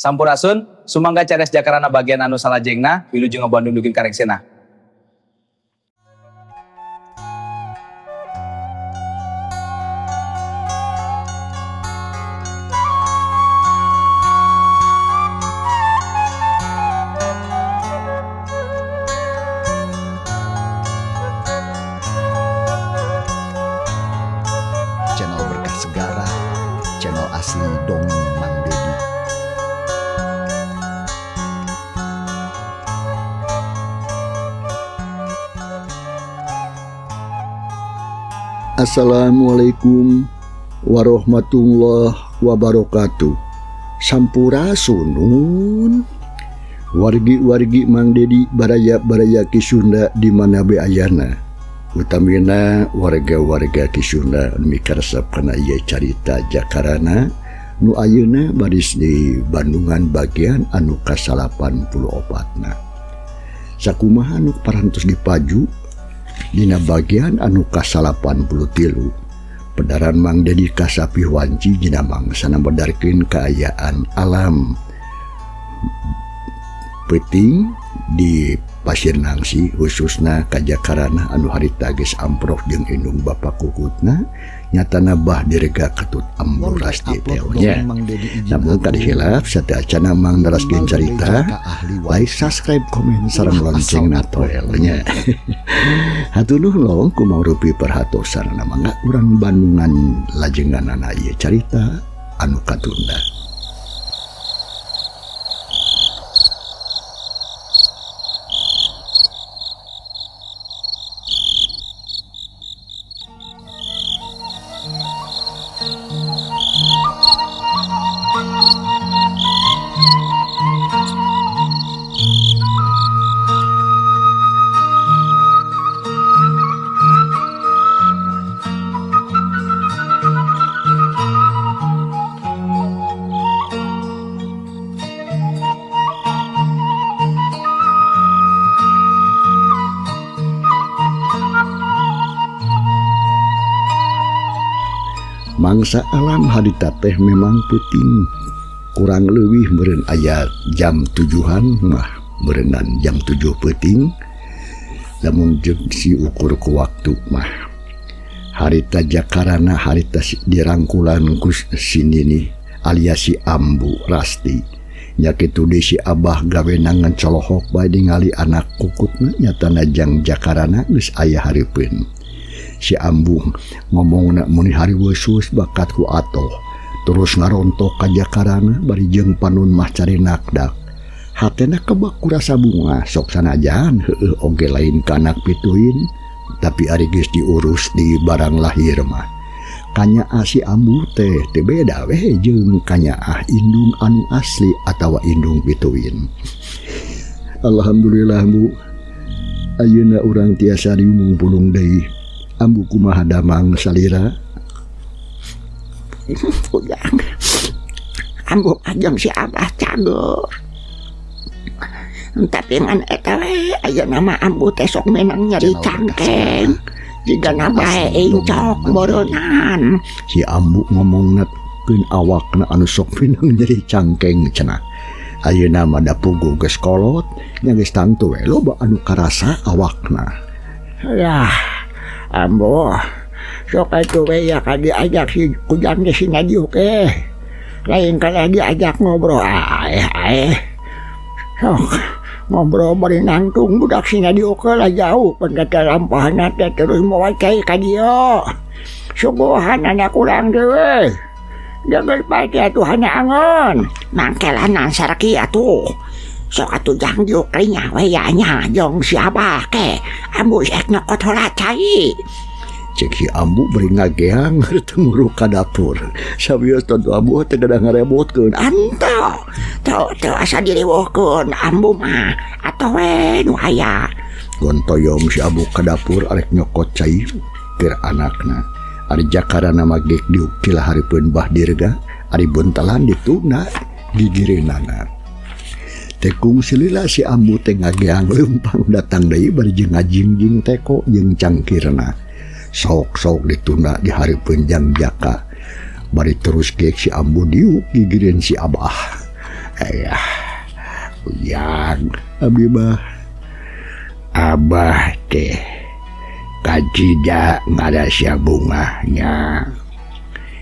Sampurasun, sumangga cares jakarana bagian anu salajengna, wilujeng ngabandung dugi ka rengsena. Channel Berkah Segara, channel asli Dongeng Mang Dedi. Assalamualaikum warahmatullahi wabarakatuh. Sampurasun wargi-wargi Mang Dedi baraya-baraya Ki Sunda di mana be ayana. Utamina warga-warga Ki Sunda mikaresep kana ieu carita Jakarana nu ayeuna baris di Bandungan bagian anu ka-84na. Sakumaha nu parantos dipaju dina bagian anu ka-83 pedaran Mang Dedi kasapih wanci dina mangsana medarkeun kaayaan alam peuting di Pasir Nangsi khususna ka Jakarana anu harita geus amprok jeung indung bapa kukutna nyatana bah direga ketut ambu rasti teonya. Namun kali hilap sateuacana Mang neraskeun carita, like, subscribe, komen sareng loncengna toelnya. Hatur nuhun ku mangrupi perhatosanana mangga urang Bandungan lajenganana ieu carita anu katunda. Mangsa alam harita teh memang peuting, kurang leuwih meureun aya jam 7-an mah meureunnan jam 7 peuting, lamun jeung si ukur ku waktu mah. Harita Jakarana harita dirangkulan ku si Nini alias si Ambu Rasti. Nya kitu deui si Abah gawena ngan colohok bae ningali anak kukutna nyatana jang Jakarana geus aya hareupeun. Si Ambu ngomongna muni hariweusus bakat ku atoh terus ngarontok ka Jakarana bari jeung panun mah cari nakdak. Hatena kebak ku rasa bunga sok sanajan heueuh oge lain ka anak pituin tapi ari geus diurus di barang lahir mah. Kanyaah si Ambu teh teu beda we jeung kanyaah indung anu asli atawa indung pituin. Alhamdulillah Bu, ayeuna urang tiasa diumung pulung deui. Ambu kumaha damang salira? Ujang, ambu ajeng si Abah cager. Tapi ngan eta we ayeuna mah ambu teh sok menang nyeri cangkeng. Jigana bae incok boronan. Si Ambu ngomongna keun awakna anu sok minang nyeri cangkeng cenah. Ayeuna mah da puguh geus kolot, nya geus tangtu we loba anu karasa awakna. Yah, ambu sok atuh we ya ka diajak si Ujang ge si Nadiuk eh. Lain kana diajak ngobrol aeh aeh. Sok ngobrol bari nangtung budak si Nadiuk lah jauh pan kata lampahna teh terus mawa cai ka dieu. Suguhan anak urang teh we. Jagal pake atuh hanya angon. Mangkelanan sarki atuh. Sok atuh jang diuk linya we ya nya jong si Abah ke. Ambu ek nyokot heula cai. Cek si Ambu bari ngageang tenguruk ka dapur. Sawios tonto Ambu teh kada ngarebotkeun. Anto, teu teu asa diriweuhkeun Ambu mah atoh we nu aya. Gontoyong si Ambu ka dapur arek nyokot cai keur anakna. Ari Jakarana mah geuk diuk tila hareupeun Bah Dirga, ari buntalan dituna gigireunana. Tekung silila si Ambu teh ngageang leumpang datang deui bari jeung ngajingjing teko jeung cangkirna. Sok-sok ditunda di hareupeun jang Jaka. Bari terus geuk si Ambu diuk gigireun si Abah. Ayah ujang abdi mah abah teh kacida ngarasa bungahnya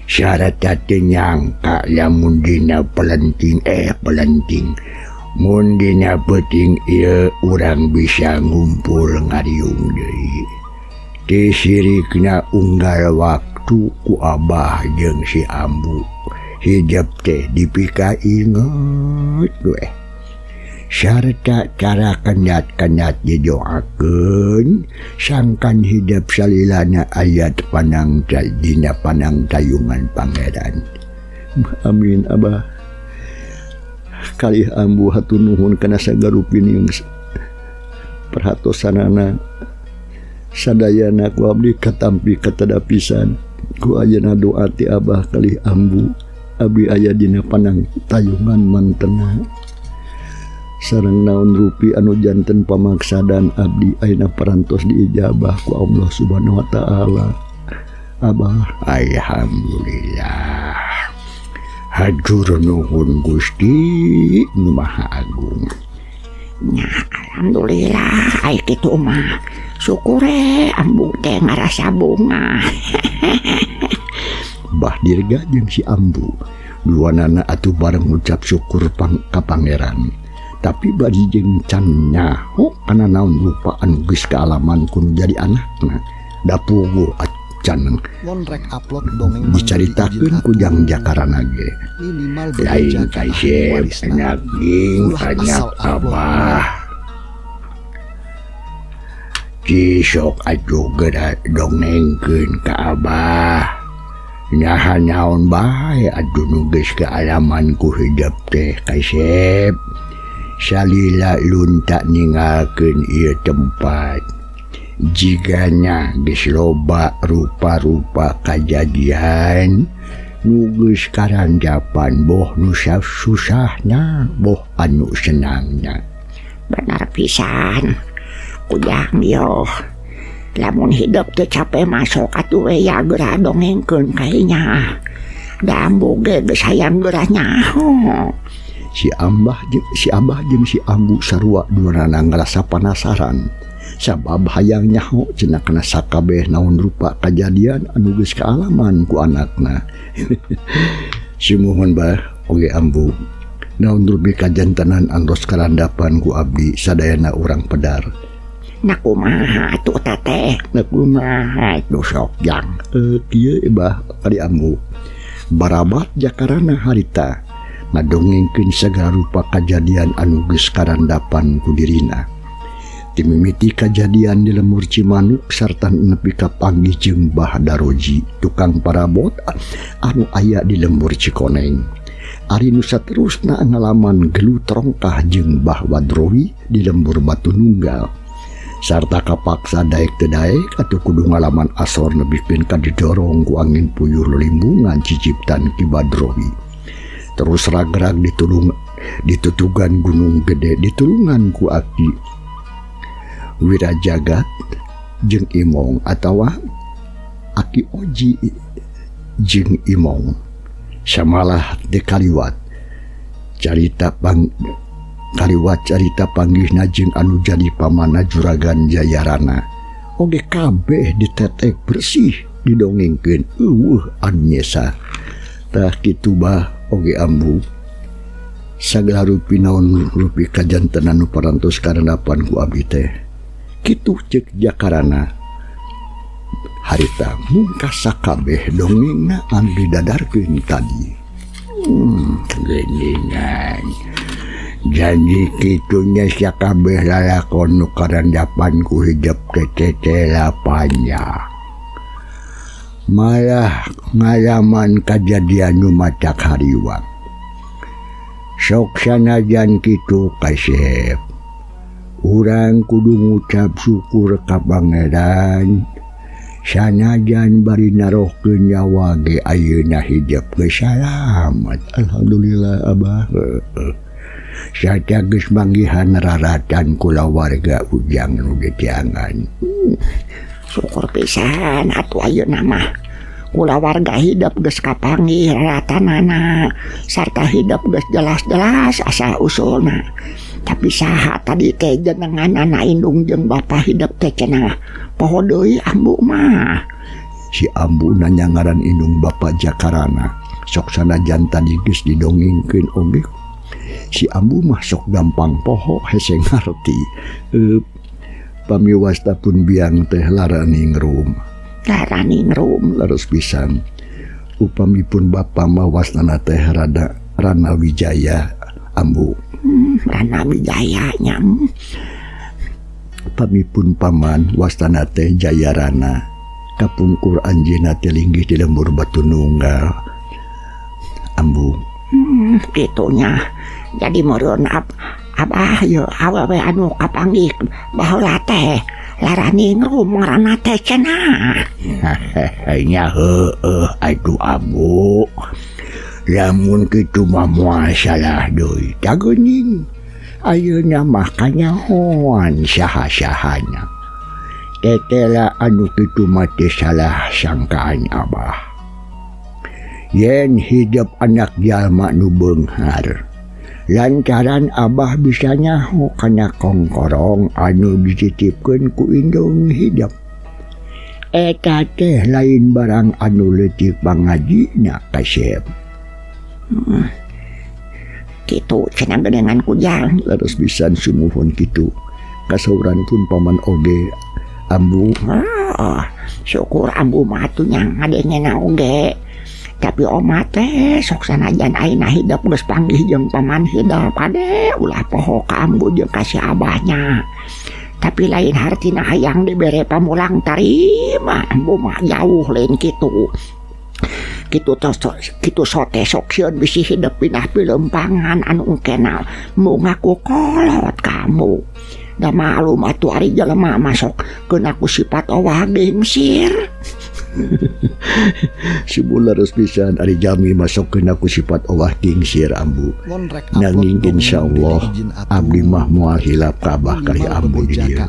sarta teu nyangka lamun dina pelenting mun dina peuting ieu urang bisa ngumpul ngariung deui teu sirikna unggal waktu ku abah jeung si ambu hijab teh dipika inget we sarta cara kenyat-kenyat didoakeun sangkan hidep salilana ayat panang dina panang tayungan pangeran. Amin abah. Kalih ambu hatur nuhun kana sagarupining perhatosanana sadayana ku abdi katampi katadapisan ku ayeuna doa ti abah kalih ambu abdi aya dina panang tayungan mantena sareng naon rupi anu janten pamaksadan abdi ayeuna parantos diijabah ku Allah Subhanahu wa taala. Abah alhamdulillah hatur nuhun Gusti nu Maha Agung. Nya alhamdulillah ai kitu mah syukure ambu teh ngarasa bunga. Bah Dirga jeung si ambu duanana atuh bareng ngucap syukur ka pangeran. Tapi bari jeung can nyaho kana naon rupa anu geus kaalaman ku nu jadi anakna da puguh acan dicaritakeun ku Jang Jakarana ge lain kaisep anak ging anak abah cisok atuh geura dongengkeun ka abah naha naon bae atuh nu geus kaalaman ku hidep teh kaisep salila lunta ningalkeun ieu tempat jigana geus loba rupa-rupa kajadian nu geus karandapan boh nu susahna boh anu senangna. Benar pisan kujang yo lamun hidup teu capek masuk atuh we ya geura dongengkeun kayanya da ambu ge geus hayang geura nyaho. Si Ambah jeung si ambu sarua duanana ngarasa panasaran sabab hayang nyaho cenah kana sakabeh naon rupa kajadian anu geus kaalaman ku anakna. Sumuhun bah oge ambu naon rupi kajantenan antos karandapan ku abdi sadayana urang pedar. Na kumaha atuh teteh? Na kumaha atuh sok jang? Kieu bah kali ambu barabat Jakarana harita ngadongengkeun sagala rupa kajadian anu geus karandapan ku dirina. Timimiti kajadian di lemur Cimanuk sarta nepi ka panggih jeung Bah Daroji tukang parabot anu aya di lembur Cikoneng. Ari nu saterusna ngalaman gelut rongkah jeung Bah Wadrowi di lembur Batu Nunggal. Sarta kapaksa daek teu daek atuh kudu ngalaman asor nepikeun ka didorong ku angin puyuh lelimbungan ciciptan Ki Badrowi. Terus ragrag ditulung ditutugan Gunung Gede ditulungan ku Aki Wirajagat jeung Imong atawa Aki Oji jeung Imong samalah teu kaliwat carita pang kaliwat carita panggihna jeung anu jadi pamana Juragan Jayarana oge kabeh ditetek bersih didongengkeun eueuh anu nyesa. Tah kitu bah oge ambu sagala rupi naon rupi kajantenan nu parantos karandapan ku abdi teh kitu ceuk Jakarana harita mungkas sakabeh dongengna anu didadarkeun tadi. Geuningan janji kitunya sakabeh lalakon nu karandapan ku hidep teh tetelapannya malah ngalaman kajadian nu matak hariwang. Sok sanajan kitu kasep urang kudu ngucap syukur ka Pangeran sanajan bari narohkeun nyawa ge ayeuna hidep geus salamat. Alhamdulillah abah. Saca geus manggihan raratan kulawarga ujang nu ditiangan. Syukur pisan atuh ayeuna mah Kulawarga hidep geus kapanggih raratanana sarta hidep geus jelas-jelas asal usulna. Tapi saha tadi teh jenenganana indung jeung bapa hidep teh cenah poho deui ambu mah. Si ambu nanya ngaran indung bapa Jakarana. Sok sanajan tadi geus didongengkeun oge. Si ambu mah sok gampang poho hese ngarti. Pamiwasta pun biang teh Laraningrum. Laraningrum leres pisan. Upamipun bapa mah wastana teh rada Ranawijaya ambu. Ranawijaya nya. Pamipun paman wastana teh Jayarana. Kapungkur anjeunna teh linggih di lembur Batu Nunggal. Ambu. Kitunya. Jadi meureun abah ye awewe anu kapanggih baheula teh Laraningrum ngaranna teh cenah. Nya heueuh atuh ambu. Lamun kitu mah moal salah deui ta geuning. Ayeuna mah kanyahoan saha-sahana. Tetela anu kitu mah teh salah sangkaan abah. Yen hidup anak jalma nu beunghar. Lantaran abah bisa nyaho kana kongkorong anu dititipkeun ku indung hidup. Eta teh lain barang anu leutik pangajina kasep. Kitu cenah geuningan kujang. Leres pisan sumuhun kitu. Kasauran pun paman oge ambu. Syukur ambu mah atuh nya ngadengena oge. Tapi oma teh sok sanajan ayeuna hidep geus panggih jeung paman hidep ade ulah poho ka ambu jeung ka si abahnya. Tapi lain hartina hayang dibere pamulang tarima ambu mah jauh lain kitu. Kitu kitu sote sok sieun bisi hidep pindah pilempangan anu engkena mau ngaku kolot kamu. Da malum atuh ari jelema mah sok keuna ku sifat owah gengsir. Sibul leres pisan ari jami masuk kena ku sifat owah gingsir ambu. Nanging insyaallah abdi mah moal hilap ka abah kali ambu di dieu.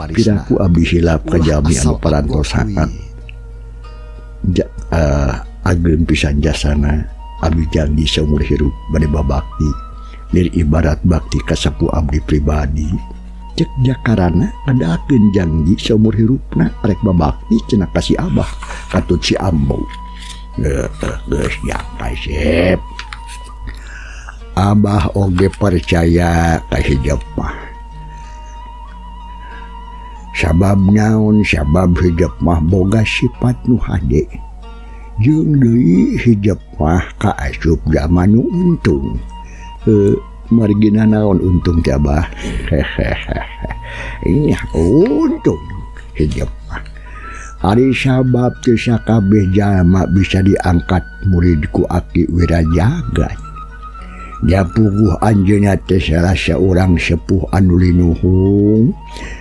Piraku abdi hilap ka jami anu parantos hakat. Ageung pisan jasana abdi janji saumur hirup bade babakti. Lir ibarat bakti ka sapu abdi pribadi. Cek Jakarana ngadakeun janji saumur hirupna rek babakti cenah ka si abah katut si ambu. Geus nya kasep. Abah oge percaya ka hidep mah. Sabab naon sabab hidep mah boga sifat nu hade. Jeung deui hidep mah kaasup zaman nu untung. Margina naon untung teh abah. Nya untung hidep mah. Ari sabab teu sakabeh jalma bisa diangkat murid ku Aki Wirajagat. Japuguh anjeunna teh salah saurang sepuh anu linuhung,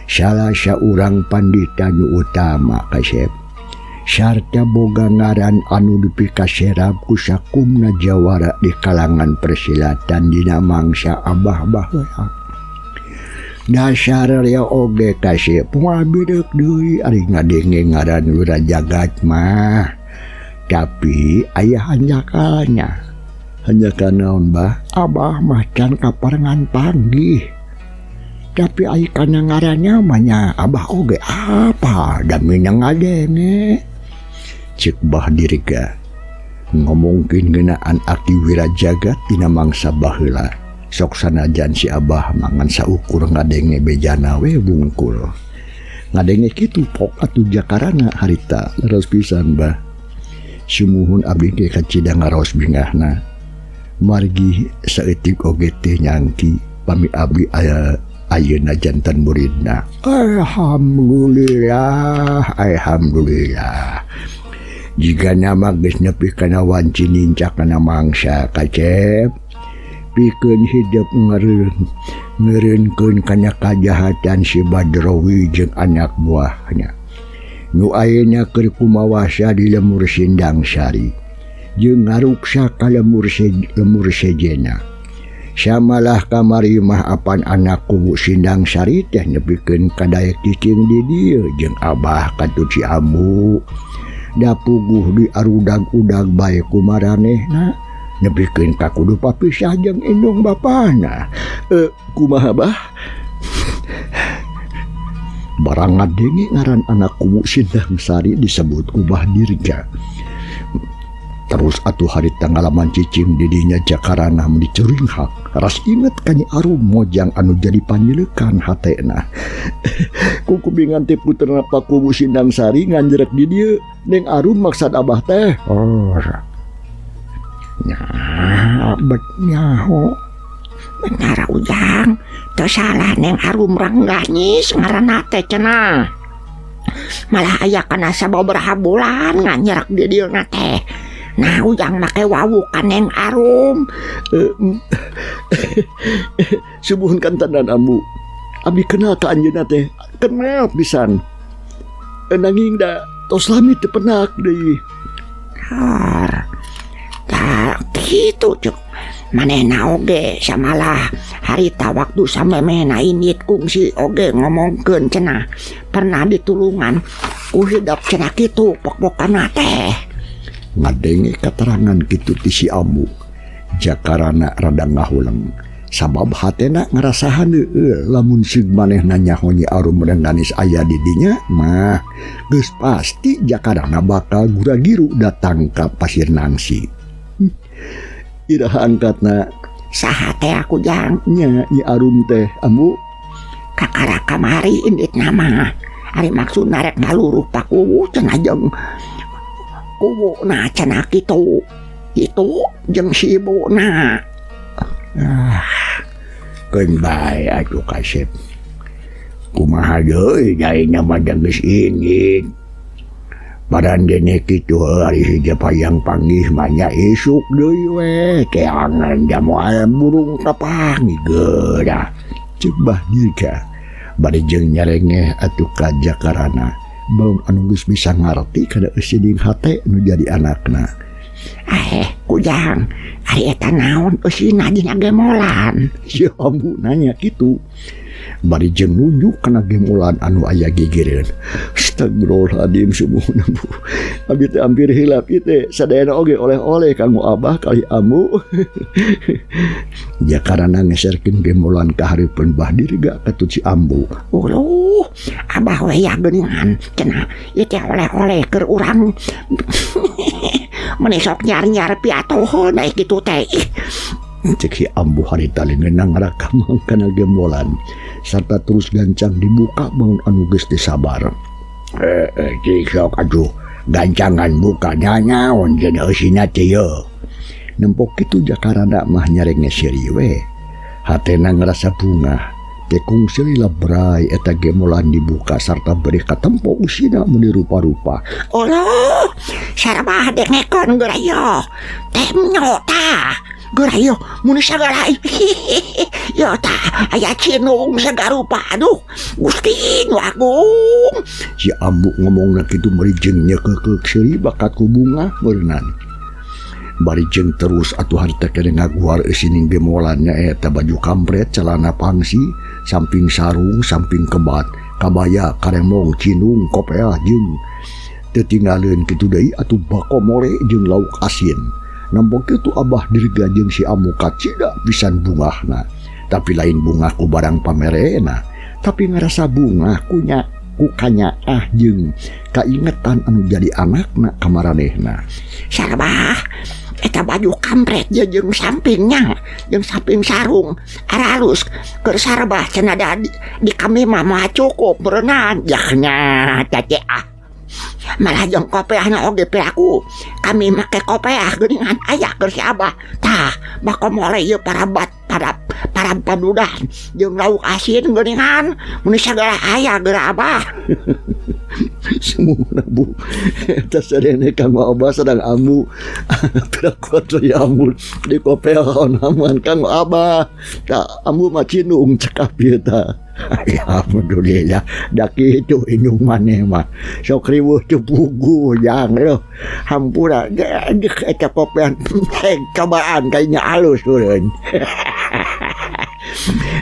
salah saurang pandita nu utama kasep. Sarta boga ngaran anu dipikaserap ku sakumna jawara di kalangan persilatan dina mangsa abah baheula. Dasar rea oge kasep moal bireuk deui ari ngadenge ngaran Wirajagat mah. Tapi aya hanjakalnya. Hanjakal naon bah? Abah mah can kaparengan panggih. Tapi ai kana ngarannya mah nya abah oge apa da minang ngadenge. Cek bah dirga ngomongkeun ngeunaan Aki Wirajagat dina mangsa baheula. Sok sanajan si abah mangan saukur ngadenge bejana we wungkul. Ngadenge kitu pok atuh Jakarana harita leres pisan bah. Sumuhun abdi ge kacida ngaraos bingahna. Margi saeutik oge teh nyangki pami abdi aya ayeuna jantan muridna. Alhamdulillah, alhamdulillah. Jika nama geus nepi kana wanci nincak kana mangsa kacep, pikeun hidup ngeureunkeun kana kajahatan si Badrowi jeung anak buahna. Nu ayeuna keur kumawasa di lemur Sindang Sari jeung ngaruksa ka lemur sejena. Samalah kamari mah apan anak kubu Sindang Sari teh nepikeun ka daek cicing di dieu jeung abah katut si ambu. Da puguh di arudag-udag bae ku maranehna nepikeun ka kudu papisah jeung indung bapana. Kumaha bah? Barang ngadenge ngaran anak Kuwu Sindang Sari disebut ku Bah Dirga. Terus atuh harita ngalaman cicing didinya Jakarana mun dicuringhak. Ras inget ka Nyi Arum mojang anu jadi panyileukan hatena. Kukubingan teh puterna Pak Kuwu Sindang Sari nganjrek di dieu. Neng Arum maksad abah teh. Oh. Nya bet nyaho. Benar Ujang, teu salah Neng Arum Rengganis ngaranna teh cenah. Malah aya kana sababaraha bulan nganjrek di dieu na teh. Nah Ujang make wawu ka Neng Arum. Subuhun kantenan ambu. Abdi kenal ka anjeunna teh, kenal pisan. Nanging da tos lami teu penak deui. Har. Tah kitu cuk. Manehna oge samalah harita waktu samemehna indit kungsi oge ngomongkeun cenah pernah ditulungan ku hidep cenah kitu pok-pokana teh. Ngadenge katerangan kitu ti si ambu. Jakarana rada ngahuleng. Sabab hatena ngarasa handeueul lamun seug manehna nyaho Nyi Arum Rengganis aya di dinya mah geus pasti Jakarana bakal gura-giru datang ka Pasir Nangsi. Iraha angkatna saha teh aku jang? Nya Nyi Arum teh ambu. Kakara kamari indit nama. Ari maksudna rek ngaluruh Pakuwu cenah jeung kuwu na cenah kitu. Itu jeung si ibuna. Ah, keun bae atuh kasep. Kumaha deui jaina mah geus indit. Badan dene kitu ari hiji payang panggih mah nya isuk deui we. Keangan jamu burung kapanggih geura. Ceuk Bah Dirga bari jeung nyarengeh atuh ka Jakarana. Baun anu geus bisa ngarti kana eusieuning hate nu jadi anakna. Kujang, ari eta naon eusina dina gemolan? Si ambu nanya kitu. Bari jeung nunjuk kana gemolan anu aya gigireun. Astagfirullahaladzim subuhna bu. Abdi teh hampir hilap ieu teh sadayana oge oleh-oleh kanggo abah kali ambu. Jakarana ngeserkeun gemolan ka hareupeun Bah Dirga katut si ambu. Uluh, abah we ya geuningan cenah ieu teh oleh-oleh keur urang. Meni sok nyar-nyar piatoheun aya kitu teh. Cek si ambu harita leungeunna ngarakamang kana gemolan sarta terus gancang dibuka bangun anu geus teu sabar. Cik sok atuh gancangan buka nyaon jeung eusina teh yeuh. Nempok kitu Jakarana mah nyarenge seuri we. Hatena ngarasa bungah. Teh kungsi lila bray eta gemolan dibuka sarta beri katempo usina mun dirupa-rupa. Uluh, sarabah dengekon geura yo. Teh nyo tah. Geura yo mun sagala. Yo tah aya cinung sagarupa aduh. Gusti nu agung. Si ambu ngomongna kitu bari jeung nyekekeuk seuri bakat ku bunga meureunnan. Bari jeung terus atuh harita kene ngaguar eusining gemolan nyaeta baju kampret, celana pangsi, samping sarung, samping kebat, kabaya, karemong, cinung, kopeah jeung teu tinggaleun kitu deui atuh bako more jeung lauk asin. Nampok kitu Abah Dirga jeung si ambu kacida pisan bungahna. Tapi lain bungah ku barang pamerena, tapi ngarasa bungah kunya ku kanyaah jeung kaingetan anu jadi anakna kamaranehna. Sarabah eta baju kampret jeung sampingnya, jeung samping sarung aralus keur sarabah cenah da di kami mah moal cukup berenang jahnya teh ah. Malah jeung kopeahna oge piraku kami make kopeah geuningan aya keur si abah. Tah bako more ieu parabat para para padudan jeung lauk asin geuningan mun sagala aya geura abah. Semua bu eta sadene kanggo abah sadang ambu piraku atuh ya ampun di kopeah aman kanggo abah. Tah ambu mah cinung cekap ieu tah. Alhamdulillah da kitu indung maneh mah sok riweuh teu puguh jang leuh hampura geus eta kopean cobaan kayaknya alus urang.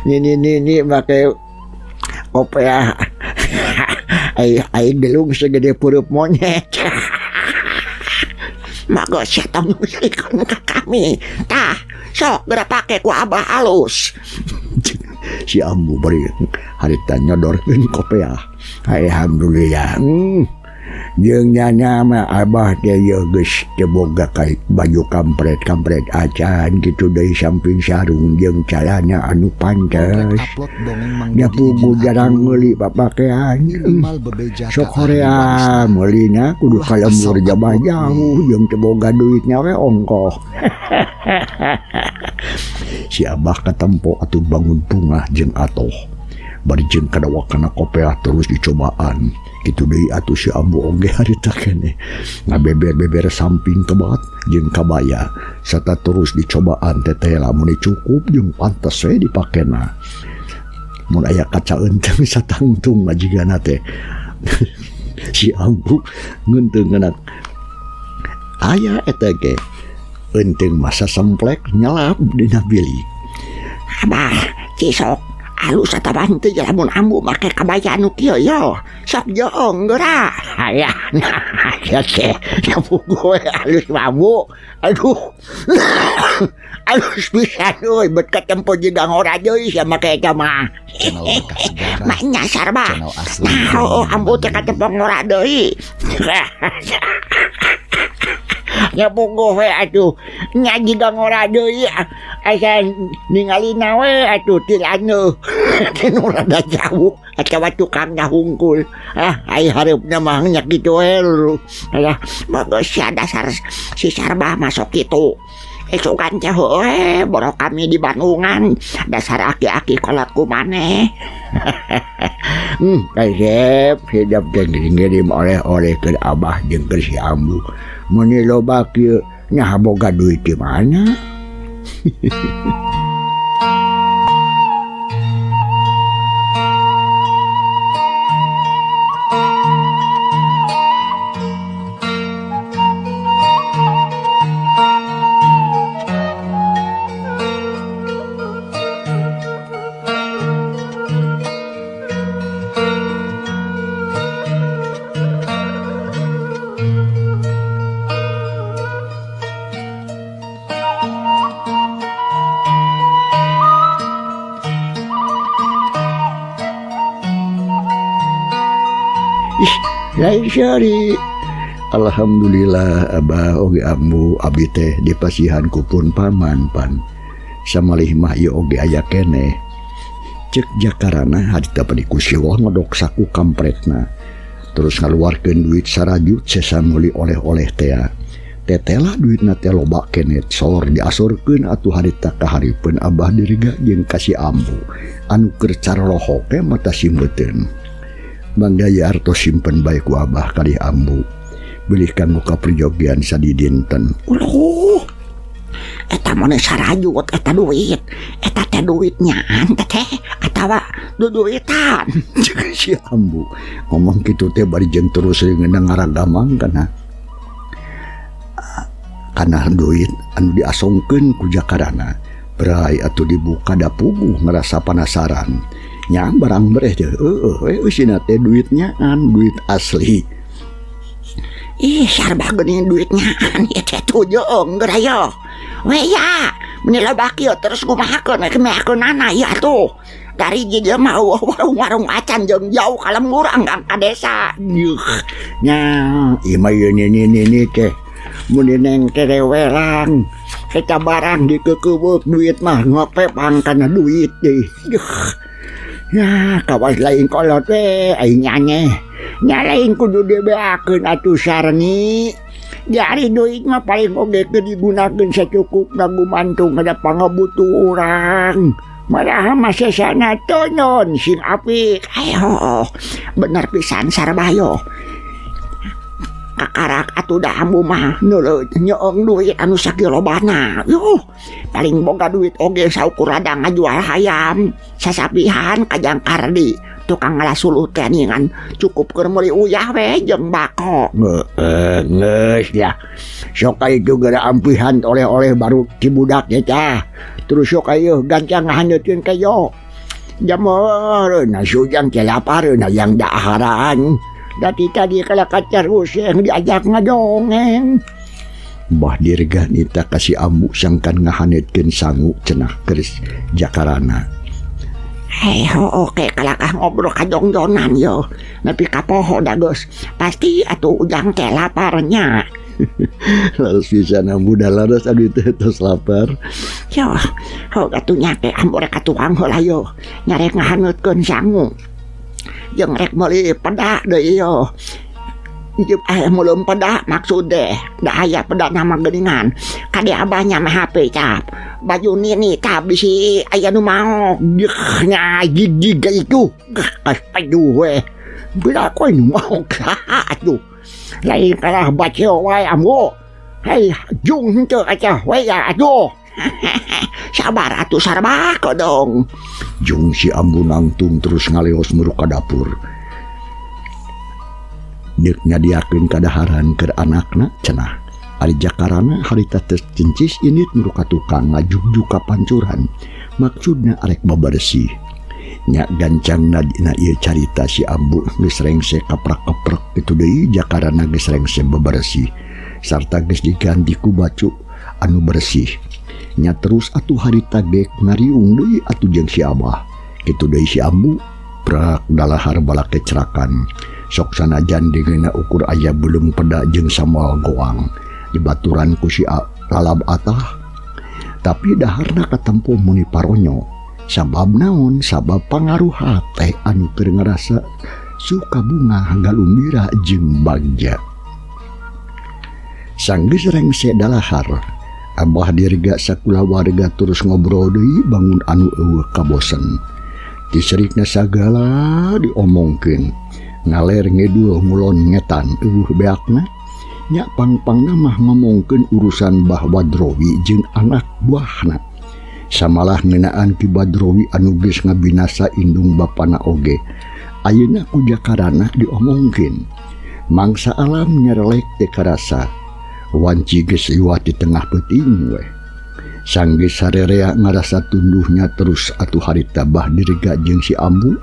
Nini nini make kopeah ai ai gelung segede pureup monyet. Mago sia tong nyusrikeun ka kami. Tah, sok geura pake ku abah alus. Si ambu bari harita nyodorkeun kopeah. Alhamdulillah. Jeung nyana mah abah teh yeuh geus teu boga ka baju kampret-kampret acan kitu deui samping sarung jeung calana anu pantes. Upload dongeng Mang Nya Dodi pugu izin jarang atuh. meuli papakean. Minimal bebeja Sok ka ahli hoream warisna. meulina kudu Ulah ka lembur kesel jabah upload jauh nih. jeung teu boga duitnya we ongkoh. Si abah katempo atuh bangun bungah jeung atoh. Bari jeung kadawakana kopeah terus dicobaan. Kitu deui atuh si ambu oge harita keneh. Ngabeber-beber samping kebat jeung kabaya sarta terus dicobaan teteh lamun cukup jeung pantes we dipakena. Mun aya kaca eunteung satangtung majigana teh. Si ambu ngeunteung aya eta ge eunteung masa semplek nyelap dina bilik. Abah, cisok alus atawa henteu lamun ambu make kabaya anu kieu yo. Sok joong geura. Hayah, nah, ya teh, nya pugu we alus mambu. Aduh. Alus pisan euy, bet katempo jiga ngora deui sia make eta mah. Channel Berkah Segara, Mah nyasar bah. channel asli Nah, oh, dongeng Mang ambu teh Dodi. katempo ngora deui. Nya pugu we atuh. Nya jiga ngora deui asa ningalina we atuh ti laneuh. Ti nu rada jauh atawa tukangna hungkul. Ah, ai hareupna mah nya kitu we lulu. Alah, Bagus sia dasar si Sarbah masuk kitu. Esukan teh heueuh boro kami di Bandungan dasar aki-aki kolot ku maneh. Kasep hidup teh ngirim oleh-oleh ke abah jeung ke si ambu. Mun loba kieu nya boga duit di mana? Ih, lain seuri. Alhamdulillah abah oge ambu abdi teh dipasihan ku pun paman pan. Samalih mah ieu oge aya keneh. Cek jakarana harita bari ku siwah ngodok saku kampretna. Terus ngaluarkeun duit sarajut sesa meuli oleh-oleh tea. Tetela duitna teh loba keneh sor diasurkeun atuh harita ka hareupeun abah diriga jeung ka si ambu. Anu keur carolohoke mata simeuteun. Mangga ieu artos simpen bae ku abah kalih ambu. Bilih kanggo kaprijogian sadidinten. Uluh. Eta mah sarajut eta duit. Eta teh duit nyaan teh atawa duduitan. Cek si ambu ngomong kitu teh bari jeung terus ngeunang ngaragamang kana duit anu diasongkeun ku jakarana. Berai atuh dibuka da puguh ngerasa panasaran. Nya barang bereh teh heueuh we eusina teh duit nyaan, duit asli. Ih, sarbah geuning duit nyaan ieu teh tujoong geura yo. We ya, meni loba kieu terus kumahakeun we kemeakeunana ieu atuh. Dari dieu mah eueuh warung-warung acan jeung jauh ka lembur anggang ka desa. Yuh, nya ieu mah ieu nini-nini teh. Mun neng terewelang eta barang dikeukeweuk duit mah ngopepang kana duit deui. Yuh. Ya, kawas lain kolot we aing nyanyeh. Nya lain kudu dibeakeun atuh sareni. Jari duit mah paling oge keur digunakeun sacukupna gumantung kana pangabutuh urang. Maraha mah sesana tonon sing apik. Ayo, bener pisan Sarbayo. Kakarak atuh da ambu mah neuleut nyeung duit anu sakilobana. Yuh, paling boga duit oge saukur ladang ngajual hayam, sasapihan kajang kardi, tukang ngalah suluh teh ningan cukup keur meuli uyah we jeung bako. Geus lah. Sok aya geura ampihan oleh-oleh baru ti budak teh tah. Terus sok aya gancang ngahandeuteun ka yo. Jameur na sujang teh lapar na yang daharan. Dati tadi kalau kacar yang diajak ngadongeng. Mbah Dirga nita ka si Ambu sangkan ngahanetkeun sangu cenah keris Jakarana. Hei, oke kalakah ngobrol kajongjonan yo. Nepi ka poho da geus. Pasti atuh ujang teh laparnya. Laras pisan Ambu da laras abdi teh tos lapar. Yo, heuh atuh nya teh ambu rek katuang heula yo. Nya rek ngahanetkeun sangu. Jeung rek meuli peda deui yo. Jeung meuleum peda maksud deh. Da aya peda nama geuningan. Kade abahnya mah HP cap. Baju nini tah bisi aya nu maok. Geuh nya gigig itu. Geuh pajuh we. Bila koe nu maok atuh. Lain kalah baceo wae ambu. Hei, jung henteu acah we ya atuh. Sabar atuh sarbak dong. Jung si Ambu nangtung terus ngaleos muru ka dapur. Deuk nyadiakeun kadaharan keur anakna cenah. Ari Jakarana harita teh cencis indit muru ka tukang ngajugjug ka pancuran. Maksudna arek babersih. Nya gancangna dina ieu carita si Ambu geus rengse kaprak-keprek kitu deui Jakarana geus rengse bebersih sarta geus diganti ku bacu anu bersih. Nya terus atuh harita gek ngariung deui atuh jeung si Abah. Kitu deui si Ambu prak dalahar balak kecerakan. Sok sanajan deungeunna ukur aya belum peda jeung samual goang dibaturan ku si lalab atah. Tapi daharna katempo muni paronyo. Sabab naon? Sabab pangaruh hate anu keur ngarasa suka bunga galumbira jeung bagja. Sanggeus rengse dalahar, Abah Dirga sakulawarga terus ngobrol deui bangun anu eueuh kabosen. Diserikna sagala diomongkeun. Ngaler ngidul ngulon ngetan eueuh beakna. Nya pangpangna mah ngomongkeun urusan Bah Badrowi jeung anak buahna. Samalah ngeunaan Ki Badrowi anu geus ngabinasa indung bapana oge. Ayeuna ku Jakarana diomongkeun. Mangsa alam nyerelek teu karasa. Wanci geus liwat di tengah peuting weh. Sanggeus sarerea ngarasa tunduhnya terus atuh harita Bah Dirga jeung si Ambu.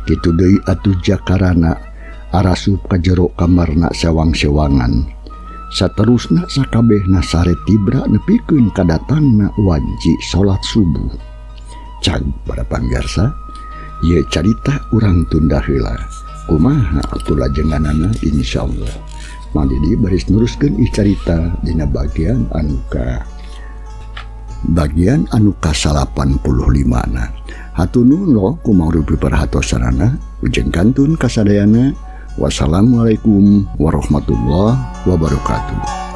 Kitu deui atuh Jakarana arasup ka jero kamarna sewang-sewangan. Saterusna sakabehna sare tibra nepikeun kadatangna wanci salat subuh. Cag para panggarsa, ieu carita urang tunda heula. Kumaha atuh lajenganana insyaallah. Mang Didi baris neruskeun ieu carita dina bagian anu ka 85 na. Hatur nuhun lo kumaha perhatosanana, ujeng kantun kasadayana. Wassalamualaikum warahmatullahi wabarakatuh.